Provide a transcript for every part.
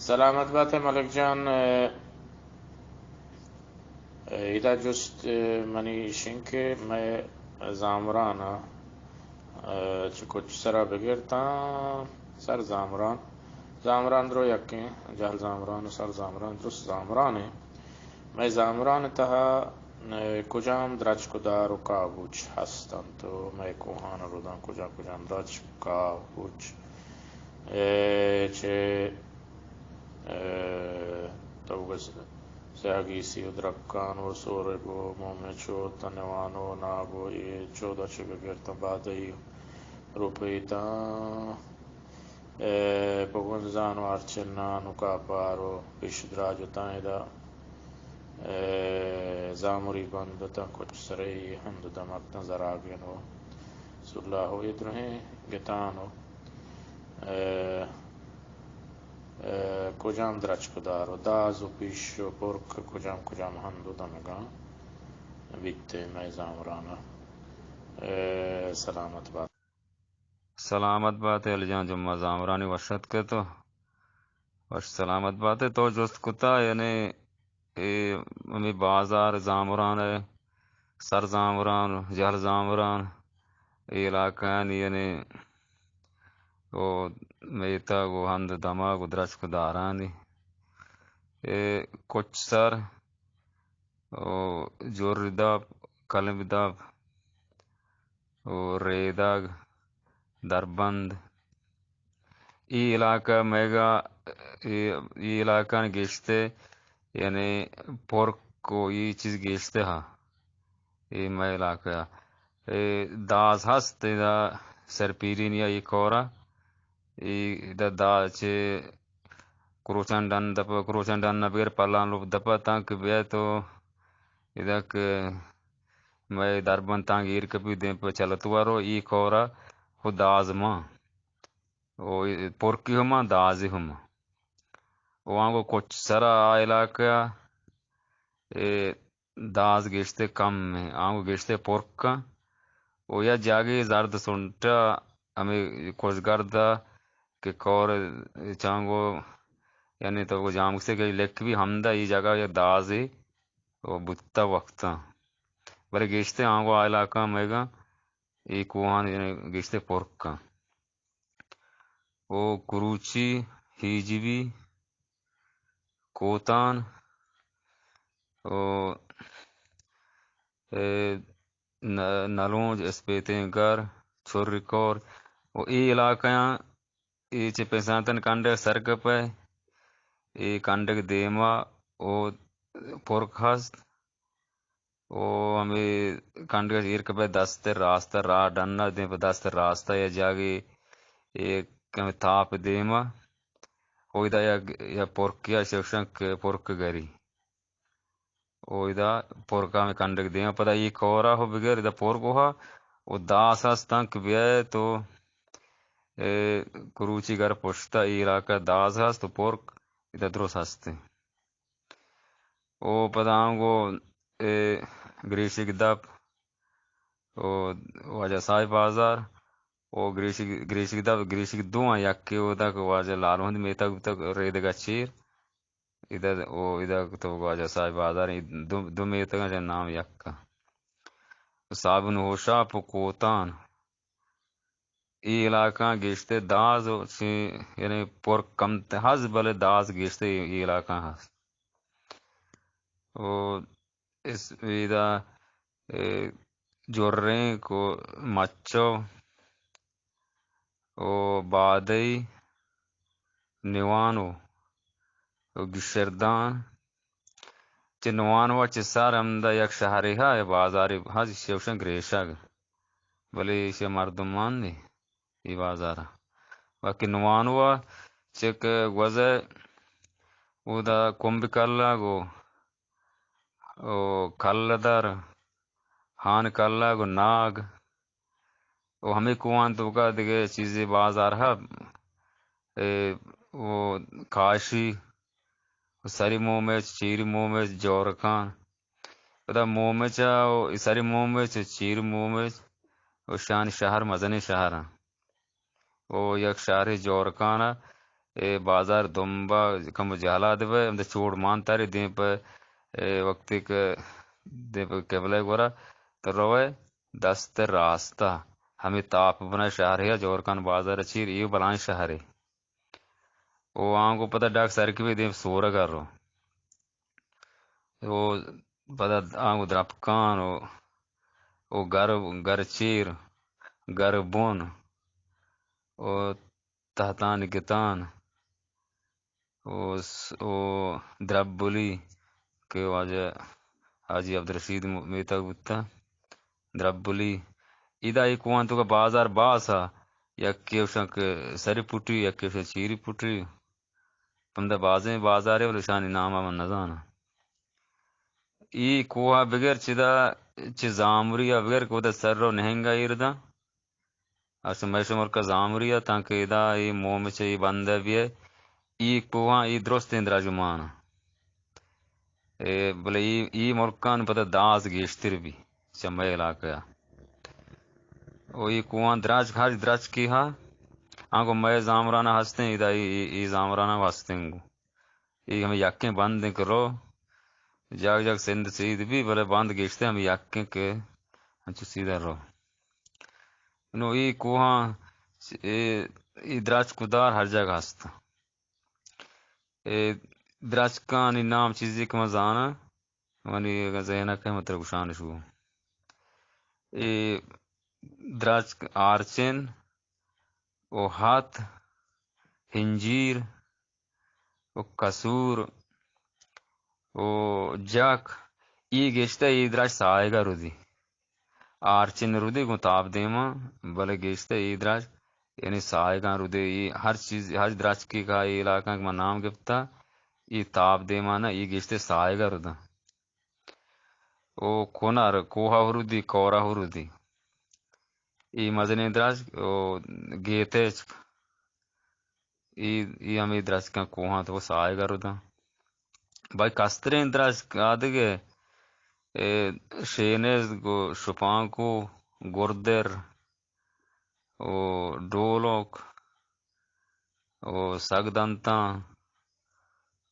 سلامت بات ئے ملک جان۔ اے، ادا جست، اے، منی ایش انت کہ مئے زامران ءَ، اے، چہ کچ سرا بگر تاں سر زامران، زامران درو یکیں، جہل زامران و سر زامران درست زامران انت۔ مئے زامران ءِ تہا، اے، کجام درچک و دار و کاہ و بوچ ہست انت و مئے کوہان ءِ رداں کجام کجام درچک، کاہ و بوچ، اے، چہ، اے، تو گس-، سیاگیسی و درکان و سورگ و مومچ و تنوان و ناگ و اے چودہ چہ بگر تاں بادئی روپی تاں، اے، بگنزان و ہرچنان و کاپار و پیش دراج و تاں ادا، اے، زامری بند تاں کچ سرئی ہند و دمگ تاں زراگین و سلاہ و اے درہیں گتان و، اے، اے، کجام درچک دار و داز و پیش و پرک کجام کجام ہند و دمگاں بیت مئے زامران ءَ۔ اے، سلامت بات۔ سلامت بات ئے علی جان جمعہ، زامرانی وش اتک ئے تو۔ وش سلامت بات ئے۔ تو جست کتا، یعنی اے ہمے بازار زامران ءِ، سر زامران، جہل زامران، اے علاقہانی یعنی او میتگ و ہند دمگ و درچک و دارانی، اے کچ سر و جر دپ، کلمب دپ و ریدگ، دربند، اے علاقہ مئیگا، اے، اے علاقہ گیشتے، یعنی پرک و اے چیز گیشتے ہا۔ اے مئے علاقہ، اے داز ہست، ادا سرپیرینی ءَ اے کورا، اے ادا دا چہ کروچان ڈن دپ، کروچان ڈن نہ بگر پلان لوپ دپ تاں کہ بیا تو ادا کہ مئے دربند تاں گیر کپی دیم پہ چلتوارو اے کورا خود داز ماں۔ او پرکی ہما، دازی ہما۔ او آنگو کچ سرا آ علاقہ، اے داز گیشتے کم ایں، آنگو گیشتے پرک ایں۔ او یا جاگے زرد سنٹا ہمے کشگرد ءَ کہ کور چانگو، یعنی تو جامگسے کہ لک بھی ہمدا اے جاگہ یا دازے او بوتا وقتاں۔ بلے گیشتے آنگو آ علاقہ مئیگا اے کوہان یعنی گیشتے پرک ایں۔ او کروچی، ہیجبی، کوتان، او، اے، ن-، نلونج، اسپیتیں گر، چھری کور، او اے علاقہ آں، اے چہ پسانتن کنڈگ سر کپئے، اے کنڈگ دیما او پرک ہست، او ہمے کنڈگ ایر کپئے دست راست راہ ڈنا دیم پہ دست راست یا جاگے اے کمے تاپ دیما۔ او ادا یک، یک پرکیا شوشنک پرک گری۔ او ادا پرکا ہمے کنڈگ دیما۔ پدا اے کورا ہو بگر ادا پرک ہوا۔ او داس ہستاں کہ بیائے تو، اے، کروچی گر پشتا اے علاقہ داس ہست تو پرک ادا درست ہستے۔ او پدا آنگو، اے، گریشگ دپ، او واجہ صاحب بازار، او گریشگ، گریشگ دپ، گریشگ دو آں، یکے اودا کہ واجہ لال محمد میتگ بوتگ ریدگا چیر، ادا، او ادا تو واجہ صاحب بازار، اے دو، دو میتگ آں، نام یک آں۔ صابن ہوشاپ و کوتان۔ اے علاقہ گیشتے داز و چی، یعنی پر کم ہز بلے داز گیشتے اے علاقہ ہست۔ و اس ویدا، اے، جرینک و مچو و بادئی نوانو و گشردان چہ نوانوا چہ سر ہمدا یک شہرے ہا، بازارے ہا، ایشی گوشن گریشگ، بلے ایشی مردمان نی اے بازارا۔ باقی نوانوا چہ کہ گوزے اودا کمب کلگ و، و کلدر، ہان کلگ و ناگ، و ہمے کوہان توکا دگہ چیزے بازار ہا، اے، و کاشی، و سری مومچ، چیری مومچ، جورکان۔ پدا مومچ ء و سری مومچ و چیری مومچ و شانی شہر مزنیں شہر انت۔ و یک شہرے جورکان ء، اے بازار دمبا کم جہلا دے بے، ہمدے چوڑ مان تاری دیم پہ، اے وقتی کہ دیم پہ قبلہ گورا تو روے دست راستا، ہمیں تاپ بنا شہر ہے، جورکان بازار چیر، یہ بلائیں شہر ہے۔ او آنگو پتہ ڈاک سر کی بھی دیم سورگ رو۔ او پدا آنگو درپکان او، او گر، گر چیر، گر بون، او تہتان گتان، او س-، او دربلی کہ واجہ حاجی عبدالرشید م-، میتگ بوتا، دربلی۔ ادا ای کوہان تو کا بازار باسا، یکے اوشان کہ سری پوٹی، یکے اوشان چیری پوٹی۔ پمدا بازیں بازارے، ولے شانی نام من نزاناں۔ ای کوہ بگر چدا چہ زامری ء بگر کہ ودا سر رو نہنگا ایر داں۔ اصل مئے شمر کا زامری ء تانکہ ادا ای موم چہ ای بندہ بیئے۔ ای کوہاں ای درستیں دراجمان۔ اے، بلے ای، ای ملکان پتہ داز گیشتر بی چہ مئے علاقہ ء۔ او ای کوہاں درچک، ہر درچکی ہا، آنگو مئے زامرانا ہستیں، ادا ای، ای، ای زامرانا ہستیں گو۔ ای ہمیں یکیں بند انت کہ رو، جاگ جاگ سندھ سید بی، بلے بند گیشتے ہمیں یکیں کہ انچو سیدھا رو۔ نو ای کوہاں، ای، ای درچک و دار ہر جاگہ ہست۔ اے درچکانی نام چیزے کہ من زاناں، منی اگاں ذہن ء کئے من ترا گوشان شو۔ اے درچک آرچن و ہت، ہنجیر و کسور و جک، ای گشتہ ای درچک ساہگ ء رودی۔ آرچن رودی گوں تاپ دیما، بلے گیشتر ای درچک، یعنی ساہگاں رودی، ای ہر چیز، ہر درچکی کا ای علاقہ کہ من نام گپتا، ای تاپ دیما نہ، ای گیشتر ساہگا روداں۔ او کنر، کوہ ہو رودی، کورا ہو رودی۔ ای مزنیں درچک، او گیتچک۔ ای، ای ہمے درچکاں کوہاں تو ساہگ ء رداں۔ بھائی کستریں درچک آدگہ، اے، شینز گو شپانکو، گردر، او ڈولک، او سگ دنتاں،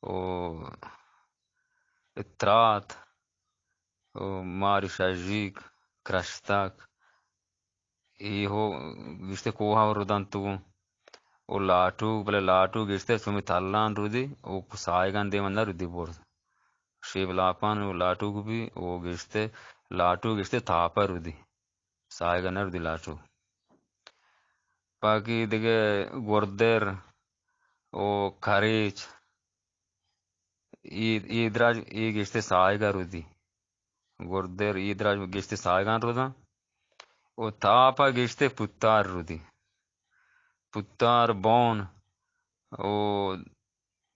او اترات، او ماری شجیک، کرشتک، ای ہو گشتے کوہ ء ردنت گوں۔ او لاٹوک، بلے لاٹوک گشتے چومی تلان رودی، او ساہگان دیما نہ رودی برز۔ شیب لاپان او لاٹوک بی، او گشتے لاٹوک گشتے تاپا رودی۔ ساہگان نہ رودی لاٹوک۔ باقی دگہ گردر، او کریچ، ای، ای دراج، ای گشتے ساہگا رودی۔ گردر، ای دراج گشتے ساہگان روداں۔ او تاپا گشتے پتار رودی۔ پتار بون، او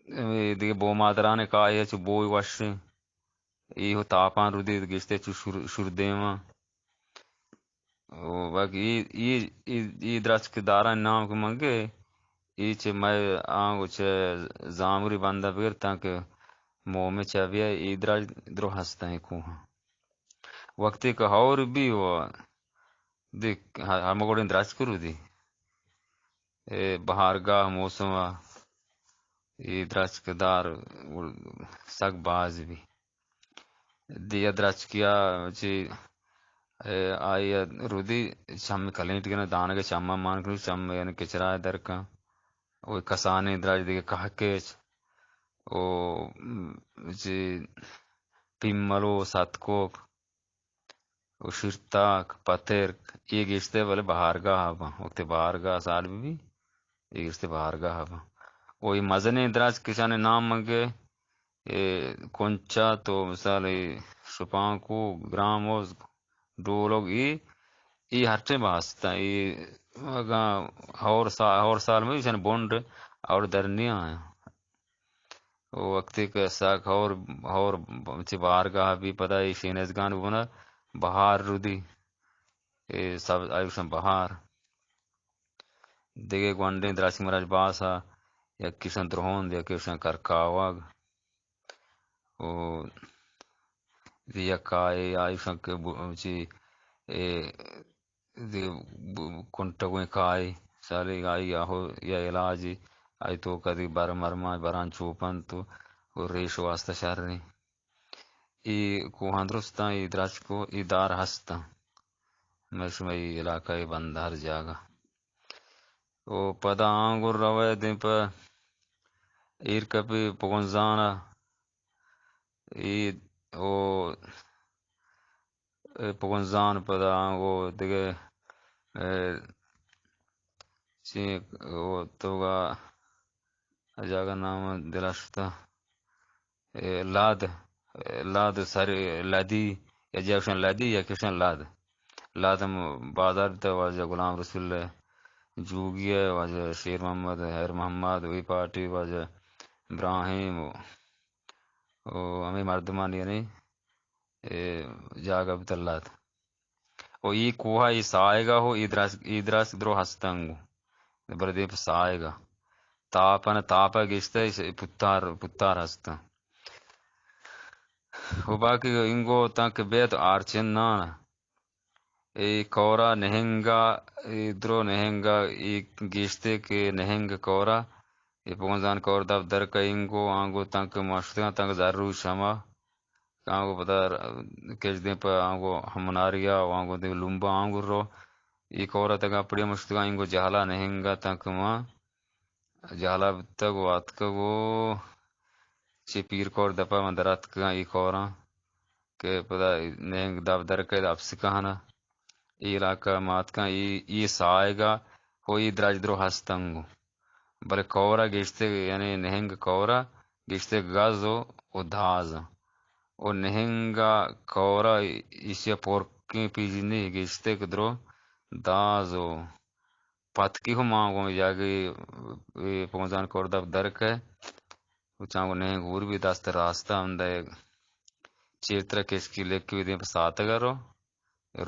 اے دگہ بومادرانے کائے چو بوئی وشیں۔ ای ہو تاپان رودی گشتے چو شر-، شردیماں۔ او باقی ای، ای، ای، ای درچک دارانی نام کہ من گے، ای چہ مئے آنگو چہ زامری بندہ بگر تاں کہ مومے چہ بیائے، ای دراج درو ہستاں ای کوہاں۔ وقتی کہ ہور بی و دیکھ ہ-، ہمگوڑیں درچک رودی۔ اے بہارگاہ موسم ء اے درچک دار سک باز بی۔ دیا درچکیا چی، اے، آئی ء رودی چم کلینٹ کن، دانگ ء چم ء مان کن، چم یعنی کچرا ء در کن۔ او کسانیں دراج دگہ کہکیچ، او، م، چی، پیملو، ستکوک، او شیرتاک، پترک، اے گیشتر بلے بہارگاہ ء باں۔ وقتی بہارگاہ سال بہ بی، اے گیشتر بہارگاہ ء باں۔ او اے مزنیں دراج کشانی نام منگے، اے کنچا تو مثال اے شپانکو، گراموز، ڈولگ، اے، اے ہر ٹائم ہستاں۔ اے اگاں ہور سا-، ہور سال میں ایشانی بنڈ اور در نہیں آیا۔ او وقتی کہ ساک ہور، ہور چہ بہارگاہ بی پدا اے شینزگان بونا بہار رودی۔ اے سب آیوشن بہار۔ دگہ گونڈیں دراچ مراچ باس ء، یکیشن درہوند، یکیشن کرکاوگ۔ او یک آئے آیوشن کہ بو-، چی، اے دی ب-، کنٹگویں کائے، سالے آئی آہو یا علاج آئی توکا دگہ بر مرماں، براں چوپ انت و، و ریش واسطہ شریں۔ اے کوہاں درستاں، اے درچک و اے دار ہستاں۔ مئے شمئے علاقہ ء بندہ ہر جاگہ۔ و پدا آنگو روئے دیم پہ ایر کپی پگنزان ء۔ اے او اے پگنزان پدا آنگو دگہ، اے، چی، او توگا جاگہ نام دلشتا۔ اے، لاد، اے، لاد سر، لدی، یا جا گوشن لدی، یا گوشن لاد۔ لاد ہم بازار بیتا، واجہ غلام رسول جوگی ء، واجہ شیر محمد، حیر محمد، وی پارٹی، واجہ ابراہیم و، و ہمے مردمانی یعنی، اے، جاگہ بیتا لاد۔ و ای کوہ ء ای ساہگ ء ہو ای درچک، ای درچک درو ہستنگ۔ بلے دیم پہ ساہگ ء۔ تاپ ء نہ، تاپ ء گیشتر ایش پتار، پتار ہستاں۔ و باقی انگو تاں کہ بیت آرچنان ء۔ اے کورا نہنگا، اے درو نہنگا، اے گیشتے کہ نہنگ کورا، اے پونزان کور دپ در کا انگو، آنگو تاں کہ مشتگاں تاں کہ زر و شما۔ آنگو پدا کش دیم پہ آنگو ہمناریا و آنگو دیم لمبا آنگو رو۔ ای کورا تگا پڑی مشتگا انگو جہلا نہنگا تنک ما جہلا بتگ و آتکگ و چہ پیر کور دپا من در آتکگاں ای کوراں کہ پدا نہنگ دپ در کئے اپسکہانا۔ ای علاقہ ما آتکاں ای، ای ساہگا و ای درج درو ہستنگو۔ بلے کورا گیشتر، یعنی نہنگ کورا گیشتر گز و، و داز۔ و نہنگا کورا ایشی پرکیں پیجنی گیشتر کہ درو داز و پتکی ہم آنگو جاگے اے پونزان کور دپ در کئے۔ و چانگو نہنگ ہور بی دست راستا ہمدا چیرترا کشکی لکی بی دیم پہ ساتگا رو۔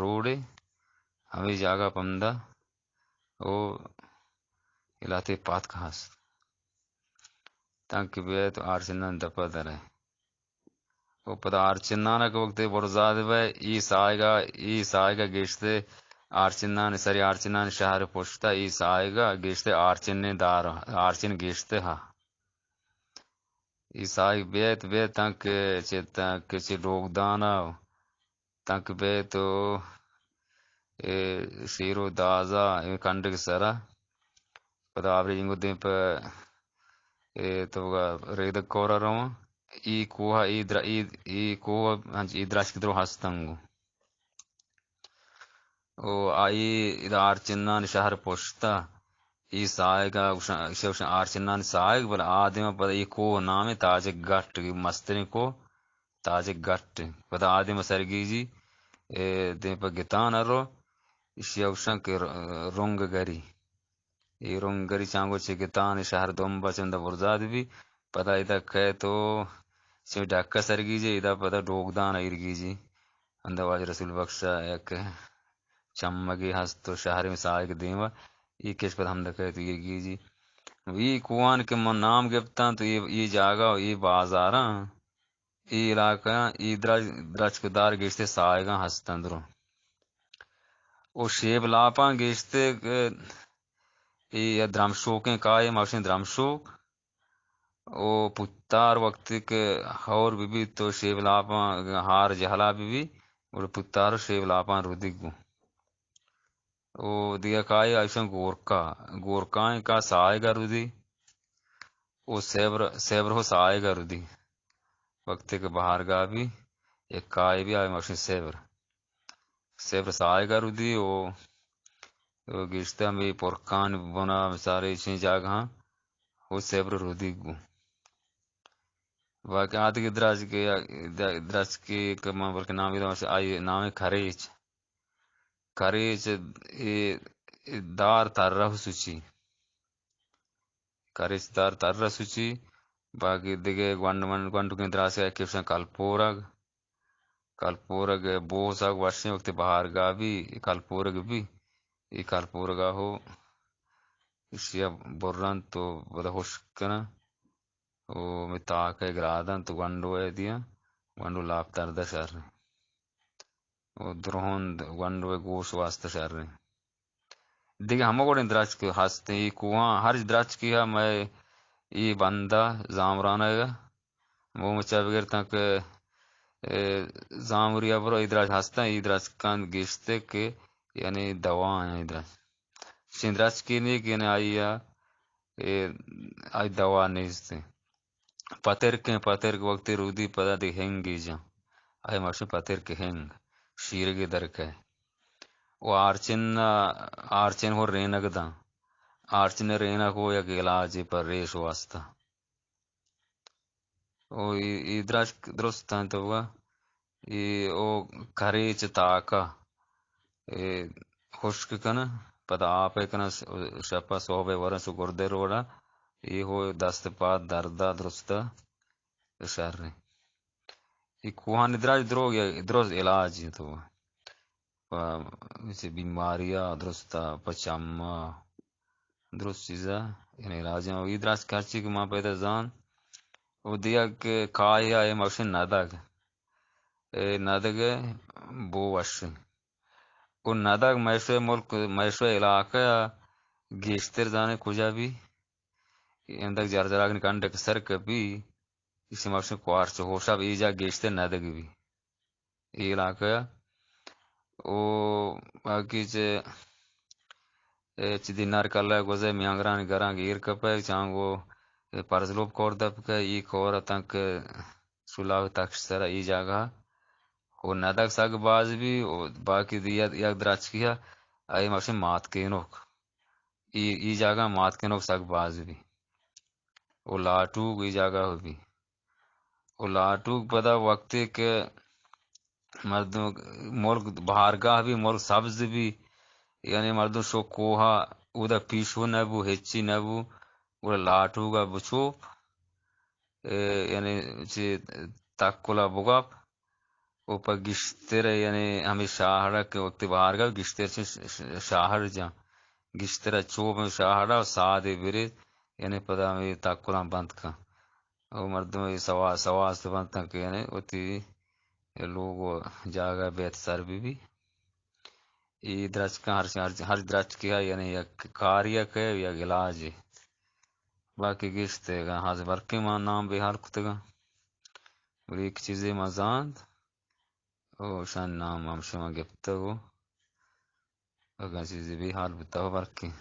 روڈے ہمے جاگہ پمدا او الاتے پاتک ہست۔ تانکہ بیئے تو آرچنان دپا درئے۔ او پدا آرچنانا کہ وقتے برزاد بئے، ای ساہگا، ای ساہگا گیشتے آرچنان، سری آرچنان شہر پشتا، ای ساہگا گیشتے آرچنیں دار، آرچن گیشتے ہا۔ ای ساہگ بیت، بیت تانکہ چہ، تانکہ چہ ڈوگدانا تنک بیت و اے شیر و دازا اے کنڈگ سرا۔ پدا آبری جنگو دیم پہ اے توگا ریدگ کورا رواں۔ ای کوہ، ای در-، ای، ای کوہ ہنچ ای درچک درو ہستنگو۔ او آئی ادا آرچنان شہر پشتا۔ ای ساہگا گوشاں، ایشی گوشاں آرچنان ساہگ، بلے آ دیما پدا ای کوہ نامیں تاجک گٹ، مستریں کوہ۔ تاجک گٹ انت۔ پدا آ دیم ء سرگیجی، اے، دیم پہ گتان ء رو، ایشی ء گوشاں کہ ر-، رنگ گری۔ اے رنگ گری چانگو چہ گتان شہر دمب ء چند برزاد بی، پدا ادا کئے تو چہ ڈک ء سرگیجی، ادا پدا ڈوگدان ء ایرگیجی۔ اندا واجہ رسول بخش ء یک چمگے ہست تو شہر میں ساہگ دیم ء، ای کش پدا ہمدا کئے تو ایرگیجی۔ ای کوہان کہ من نام گپتاں تو ای، ای جاگہ و ای بازاراں اے علاقہ ء اے درچ-، درچک دار گیشتر ساہگاں ہست اَنت درو۔ او شیب لاپاں گیشتر، اے درمشوکیں کائے، ما گوشیں درمشوک۔ او پتار وقتی کہ ہور بہ بیت تو شیب لاپاں ہار جہلا بہ بیت، گڑا پتار و شیب لاپاں رودیگ بو۔ او دگہ کائے ایشاں گورکا، گورکائیں کا ساہگا رودی۔ او سیبر، سیبر ہو ساہگا رودی۔ وقتی کہ بہارگاہ بی، یک کائے بی آئی ماشین سیبر۔ سیبر ساہگا رودی او، او گیشتر ہمے پرکان بنا مثال ایشیں جاگہاں، او سیبر رودی گو۔ باقی آدگہ درچکے، درچکے کہ من بلکہ نامی داشت، آئی نام کریچ۔ کریچ اے، اے دار ترہ سوچی۔ کریچ دار ترہ سوچی، باقی دگہ گونڈ من-، گونڈکیں دراسے کہ گوشن کلپورگ، کلپورگ بوسگ وشیں وقتی بہارگاہ بی، کلپورگ بی، اے کلپورگا ہو ایشی ء برنت و پدا ہشک کنن و ہمے تاک ء گرادنت و گونڈو ء دیاں، گونڈو لاپ درد ء شر انت و درہند گونڈو ء گوش واسطہ شر انت۔ دگہ ہمہ وڑیں درچک ہست انت۔ اے کوہاں ہر درچکے ء مئے اے بندا زامرانگ ءَ موم چا بگر تاں کہ، اے، زامری ءَ برو، اے درچک ہستاں، اے درچکاں گیشتر کہ یعنی دوا ایں اے درچک۔ چین درچکے نی کہ یعنی آئی ءَ، اے، آئی دوا نیست۔ پترکیں، پترک وقتی رودی پدا دی ہنگی جاں۔ آئی ماشین پترک ہنگ، شیرگی درکے۔ و آرچن، آرچن ہو رینگ داں۔ آرچن رینگ ہو یک علاجے پر ریش واسطہ۔ او اے، اے درچک درست انت و اے او کریچ تاکا اے خشک کنن، پدا آپ ءَ کنن، ش-، شپا صحب ءَ ورن سو گردے روڑا، اے ہو دست پاد دردا درستا شر انت۔ اے کوہانی درچک دروگ، درست علاج انت و پہ چہ بیماری ءَ درست ءَ، پہ چم ءَ درست چیز ءَ، یعنی علاج ءَ۔ اے درچک ہرچی کہ ما پیدا زان، و دیگ کاہی ءَ اے مشن ندگ، اے ندگ بو وش۔ و ندگ میشو ملک، میشو علاقہ ءَ گیشتر زانے کجا بی، اندک جرجراگنی کنڈک سر کپی، ایشی مشن کوارچ ہوشا بی، اے جا گیشتر ندگ بی۔ اے علاقہ ءَ۔ او باقی چہ، اے، چہ دینار کلہ گوزے میانگرانی گراں گیر کپے، چانگو، اے، پرزلوب کور دپ کے، ای کور تنک شلاو تکش سر ای جاگہ۔ او ندگ سگ باز بی، او باقی دی یک، یک درچکی ءَ، اے مشن مات کینوک۔ ای، ای جاگہ مات کینوک سگ باز بی۔ او لاٹوک ای جاگہ بی۔ و لاٹوک پدا وقتی کہ مردم ملک بہارگاہ بی، ملک سبز بی، یعنی مردم شو کوہا، اودا پیشو نبو، ہچی نبو، گڑا لاٹوکا بچوپ، اے، یعنی چی تکلا بگپ، و پہ گیشتر، یعنی ہمے شاہڑا کہ وقتی بہارگاہ گیشتر چی ش-، ش-، شاہڑ جاں، گیشتر چوپ شاہڑا و سادے برے، یعنی پدا ہمے تکلاں بند کن۔ او مردم اے سوا-، سواست بنتاں کہ یعنی وتی لوگ و جاگہ بیت سر بی بی۔ اے درچکاں ہر، ہر، ہر درچکے ءَ یعنی یک کاری ءَ کہ یک علاجے۔ باقی گیشتر اگاں ہاز برکیں ما نام بے حال کتگاں۔ بلے یک چیزے ما زانت، او شان نام ہم شما گپتگ و اگاں چیزے بے حال بوتگ برکیں۔